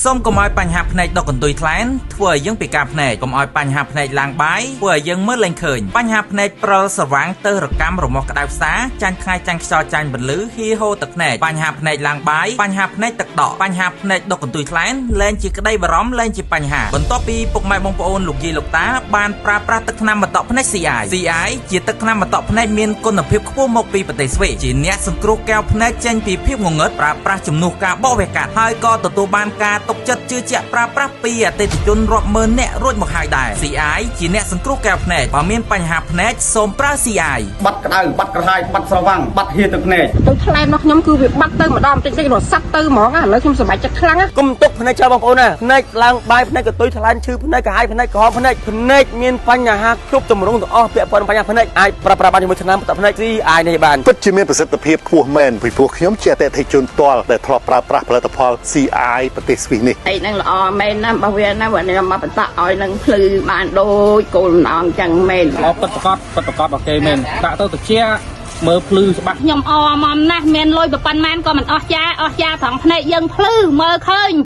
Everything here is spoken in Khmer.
សូមកុំឲ្យបញ្ហាភ្នែកដុះកន្ទុយថ្លែនធ្វើឲ្យយើងពិការភ្នែកកុំឲ្យបញ្ហាភ្នែកឡើងបាយធ្វើឲ្យយើងមើលលែងឃើញបញ្ហាភ្នែកព្រិលស្រវាំងទៅរកាំរមាស់ក្តៅផ្សាចាញ់ថ្ងៃចាញ់ខ្យល់ចាញ់ពន្លឺហៀហូរទឹកភ្នែកបញ្ហាភ្នែកឡើងបាយបញ្ហាភ្នែកទឹកដក់បញ្ហាភ្នែកដុះកន្ទុយថ្លែនលែងជាក្តីបារម្ភលែងជាបញ្ហាបន្ទាប់ពីពុកម៉ែបងប្អូនលោកយាយលោកតាបានប្រើប្រាស់ទឹកថ្នាំបន្តក់ភ្នែក CI CI ជាទឹកថ្នាំបន្តក់ភ្នែកមានគុណភាពខ្ពស់មកពីប្រទេសស្វីសជាអ្នកសង្គ្រោះកែវភ្នែកចេញពីភាពងងឹតប្រើប្រាស់ជំនួសការបកវះកាត់ហើយក៏ទទួលបានការទុកចិត្តជឿជាក់ប្រើប្រាស់ពីអតិថិជនរាប់ម៉ឺននាក់រួចមកហើយដែរ CI ជាអ្នកសង្គ្រោះកែវភ្នែកបើមានបញ្ហាភ្នែកសូមប្រើ CI។ បាត់ក្តៅបាត់ក្រហាយបាត់ស្រវាំងបាត់ហៀទឹកភ្នែក។ ទៅថ្លែនរបស់ខ្ញុំគឺវាបាត់ទៅម្ដងបន្តិចតិចរសាត់ទៅហ្មងឥឡូវខ្ញុំសប្បាយចិត្តខ្លាំងណាស់។ គុំទុកភ្នែកចោលបងប្អូនណាភ្នែកឡើងបាយភ្នែកកន្ទុយថ្លែនឈឺភ្នែកក្រហាយភ្នែកក្រហមភ្នែកភ្នែកមានបញ្ហាគ្រប់ទម្រង់ទាំងអស់ពាក់ព័ន្ធនឹងបញ្ហាភ្នែកអាចប្រើប្រាស់បានជាមួយថ្នាំបន្តភ្នែក CI នេះបាន។ ពិតជាមានប្រសិទ្ធភាពខ្ពស់មែនពីព្រោះខ្ញុំជាអតិថិជនផ្ទាល់ដែលធ្លាប់ប្រើប្រាស់ផលិតផល CI ប្រទេសស្វីសនេះ។ អីហ្នឹងល្អមែនណារបស់វាណាបើខ្ញុំមកបន្តឲ្យនឹងភ្លឺបានដូចគោលបំណងចឹងមែន។ ល្អពិតប្រកបពិតប្រកបរបស់គេមែនដាក់ទៅតិចមើលភ្លឺច្បាស់។ ខ្ញុំអមមណាស់មានលុយប៉ុណ្ណាក៏មិនអស់ចាអស់ចាត្រង់ភ្នែកយើងភ្លឺមើលឃើញ។